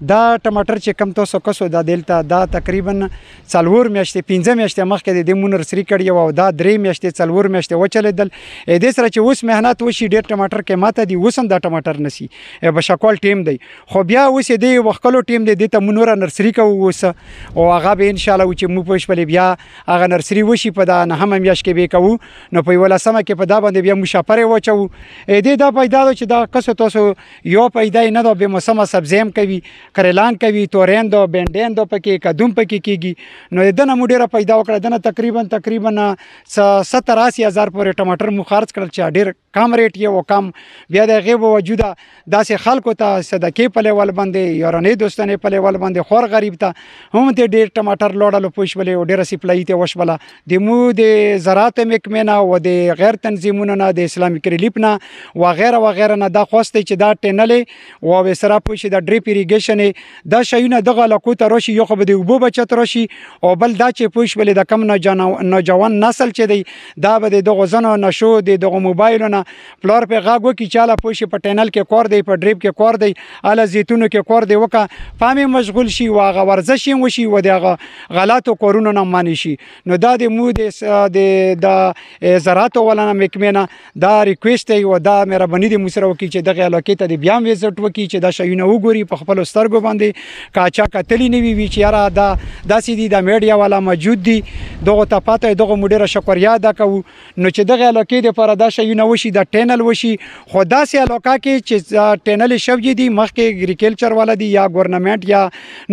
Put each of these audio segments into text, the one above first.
دا ټماټر چې کم تاسو کسو دا دلته دا تقریبا 4 میاشتې 5 میاشتې مخکې د مونږ نرسري کړی او دا 3 میاشتې 4 میاشتې وچلیدل. دې سره چې اوس مهنت وشي ډیر ټماټر قیمت دي، اوس هم دا ټماټر نسی بشکول ټیم دی، خو بیا اوس دې وخکلو ټیم دی، دې ته مونږ نوره نرسري کوو اوس، او هغه به ان شاء الله چې موږ پوه شولې بیا هغه نرسري وشي په دا نهمه میاشت کې به کوو، نو په یولسمه کې په دا باندې بیا موږ شاپرې واچوو. دې دا پیدا ده چې دا کسو تاسو یو پیدا نه ده، بې موسمه سبزی هم کوي، کریلان کوي، تورین ده، بینډین ده، پکې کدوم پکې کېږي. نو دنه مو ډېره پیدا وکړه، دنه تقریبا 70 80 هزار پورې ټماټر مو خرڅ کړل چې ډېر کم ریټ یې و کم. بیا د هغې باوجوده داسې خلکو ته صدقې په لیول باندې، یارانې دوستانې په لیول باندې، خور غریب ته هم ته ډېر ټماټر لوړلو پوه شولې او ډېره سپلایي ته وشوله. د مو د زراعت محکمې نه او د غیر تنظیمونو نه، د اسلامیک ریلیف نه وغیره وغیره نه دا خواست دی چې دا ټنلې او سره پوه شي، دا ډریپ ایریګیشن دا شیونه دغه علاقو ته راشي، یو خو به د اوبو بچت راشي او بل دا چې پوه شولې د کم نوجوان نسل چې دی دا به د دغو زنو نشو د دغو موبایلو نه پلار په غږ وکړي چې هله پوه شي په ټنل کې کور دی، په ډریپ کې کور دی، هله زیتونو کې کور دی، وکړه پام یې مشغول شي او هغه ورزش یې وشي او د هغه غلطو کورونو نه منع شي. نو دا د مو د زراعت والا نه محکمې نه دا ریکویسټ دی او دا مهرباني دې موږ سره وکړي چې دغې علاقې ته دې بیا هم ویزټ وکړي چې دا شیونه وګوري په خپلو سترګو باندې، که چا کتلي نه وي چې یاره دا داسې دي، دا میډیا والا موجود دي، دغو ته پته دغو مو ډېره شکریا ادا کوو. نو چې دغې علاقې دپاره دا شیونه وشي، دا ټینل وشي، خو داسې علاقه کې چې ټینل شوي دي مخکې اګریکلچر والا دي یا ګورنمنټ یا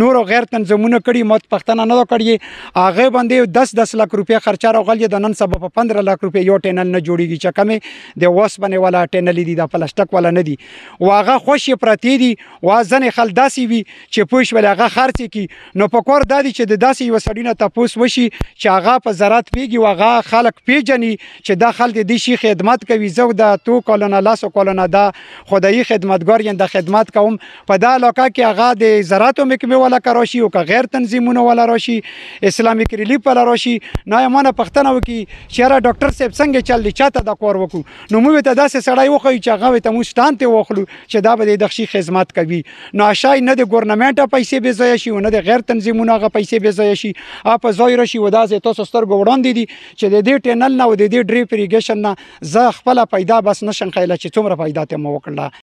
نورو غیر تنظیمونو کړي، مت پښتنه نه ده کړې، هغې باندې 10 لک روپۍ خرچه راغلې ده. نن سبا په 15 لک روپۍ یو ټینل نه جوړېږي چې کمې د اوسپنې والا ټینل دي، دا پلاستیک والا نه دي، او هغه خوشې پرتې دي. و ځینې خلک داسې وي چې پوه شولې هغه خرڅ یې کړي. نو په کور دا دي چې د داسې یوه سړي نه تپوس وشي چې هغه په زراعت پوهېږي او هغه خلک پېژني چې دا خلک د دې شي خدمت کوي. زه د 2 کالو نه 10 کالو نه دا خدایي خدمتګار یم، دا خدمت کوم په دا علاقه کې. هغه د زراعتو محکمې والا که راشي او که غیر تنظیمونو والا راشي، اسلامیک ریلیف والا راشي، نو یې مانه پوښتنه وکړي چې یاره ډاکټر صاحب څنګه چل دی، چا ته دا کار وکړو؟ نو موږ ته داسې سړی وښیو چې هغه ته موږ سټان ته واخلو چې دا به د دغه شي خدمت کوي. نو اشای نه د ګورنمنټ پیسې بې ځایه شي او نه د غیر تنظیمونو هغه پیسې بې ځایه شي، هغه په ځای راشي. او دا زه تاسو سترګو وړاندې دي چې د دې ټنل نه او د دې ډریپ ایریګیشن نه زه خپله پیدا بس نشم ښیلی چې څومره پیدا ته مو وکړله.